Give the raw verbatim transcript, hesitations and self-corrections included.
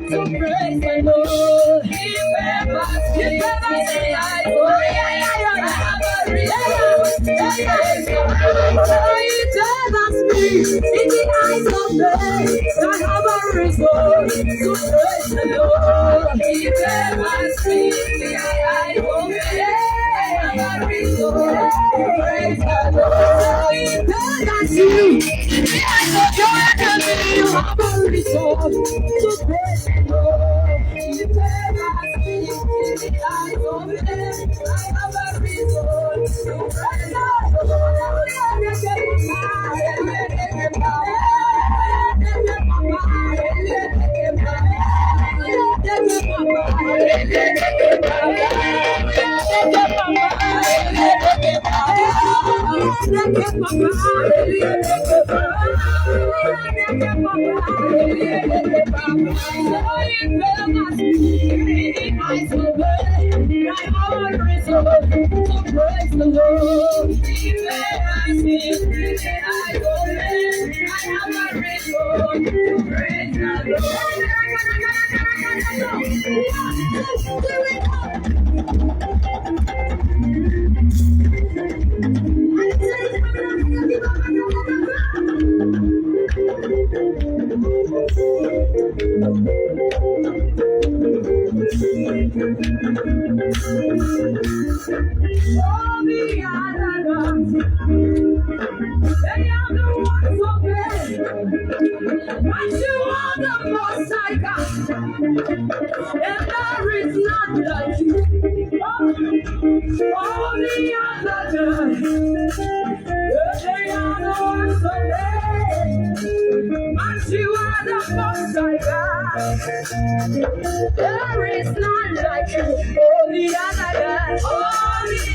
To praise the Lord. He favors me. He favors me. I have a reason. I have a reason. He favors me. In the eyes of men, I have a reason to praise the Lord. He favors me. In the eyes of men, I have a reason to praise the Lord. He favors me. In the eyes of your enemy, you have a reason to praise the Lord. He favors me. In the eyes of men, I have a reason to praise the Lord. Praise the Lord. I have a reason to praise the Lord. All the other gods, they are the works of men. But you are the Most High God, and there is none like you. All the other gods, they are the works of men. But you are the Most High God. There is none like you. All the other gods, all the